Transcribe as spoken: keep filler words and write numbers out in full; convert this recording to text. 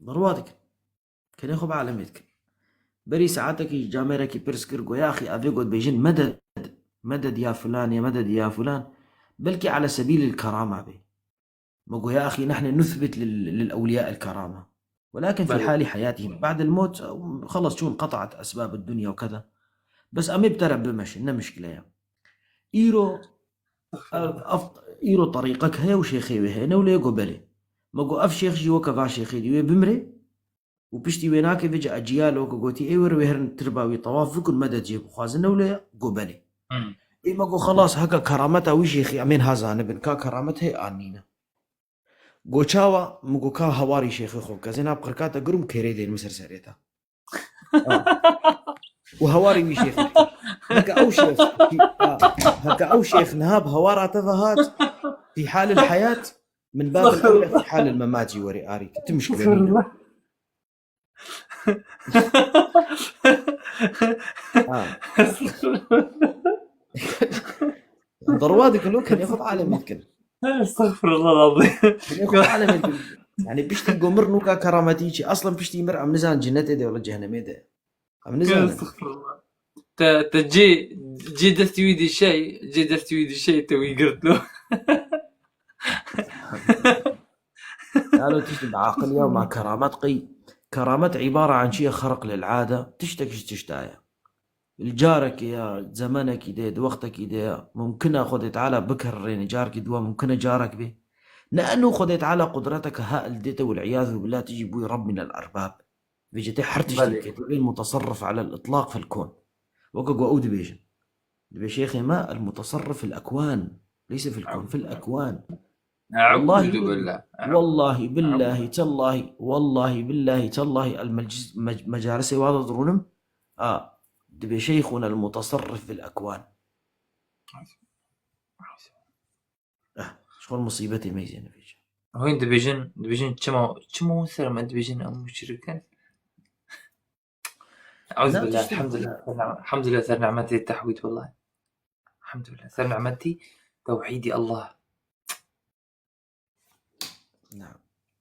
Berwa dikin. Kenê xwe bi alemê dikin. Berî saetekî camêrekî pirs kir, got, "Ya axî, evê got bêjin meded, meded ya filan, ya meded ya filan." Belkî ala sebîlil kerama bê. Me got, "Ya axî, nehne nuthbit lil, lil ewliya el kerama. Welakin fi hali heyatihim. Ba'del mot, xelas çûn qeta'et esbab dunya û keda." Bes em ê bi te re bimeşin, ne mişkile ye. Îro, ev, ev, îro terîqek heye û şêxê wê heye, ne wile ye? Got, "Belê." Me got, "Ev şêx jî weke va şêxê dî wê bimrê û piştî wê nake, vêca eciyalo ku gotî ê were wê herin tirba wî tewaf bikin, meded jê bixwazin, ne wile ye?" Got, "Belê." Hmm. Ê me got, "Xelas, heke kerameta wî şêxî em ên ha zanibin, ka keramet heye an nîne." Got, "Çawa?" Min got, "Ka hewarî şêxê xwe bike, ez ê niha bi qirka te girim û kêrê dênim ser serê te." Ha. Û hewarî wî şêx bike. Heke ew şêx, ha, heke ew şêx niha bi hewara te ve hat, fi halil heyat, min babin ewle fi halil memat jî were arî. Tu mişkile nîne. Ha. Derwa dikin û kenê xwe bi alemê dikin. Estağfirullah lazim. Kenê xwe bi alemê dikin. Yani piştî gomir nûka kerametî çi? Aslan piştî mir em nizan cennetê de wala cehennemê de. Em nizan. Estağfirullah. Te, te cê, cê destî wî dî şey, cê destî wî dî şey te wî girt lo. Yalo tiştî bi aqil ya ma keramet qey. Keramet îbare an çi ye xerq lil ade. Tiştek ji tişta ye. Li carekê ya, zemenekî de, di wextekî de ya, mumkin e Xwedê Teala bikerrêne, carkî diwa mumkin e carek bê. Ne eno Xwedê Teala qudreteke ha li dê te, wal iyazu billah, tu jî bûyî Reb minel erbab. Vêca tê her tiştî dikê, tu bê mutasarrif alel itlaq fil kon. Weke ku ew dibêjin. Dibê şêxê me, el mutasarrif fil ekwan. Leyse fil kon, fil ekwan. Wallahî, wallahî, billahî, tellahî, wallahî, billahî, tellahî, el mec-, mec-, mecarisê wa de dirûnim, a, dibê şeyxûn el mutasarrif fil ekwan. Eh, ji xwe musîbetê me yî zêne vêca. Hûn dibêjin, dibêjin çima, çima hûn ser me dibêjin em muşrik in? Eûzubillâh, elhamdülillâh, elhamdülillâh, ser nimetê tehwîd, wallahî. Elhamdülillâh, ser nimetê tewhîdî Allah. Naam.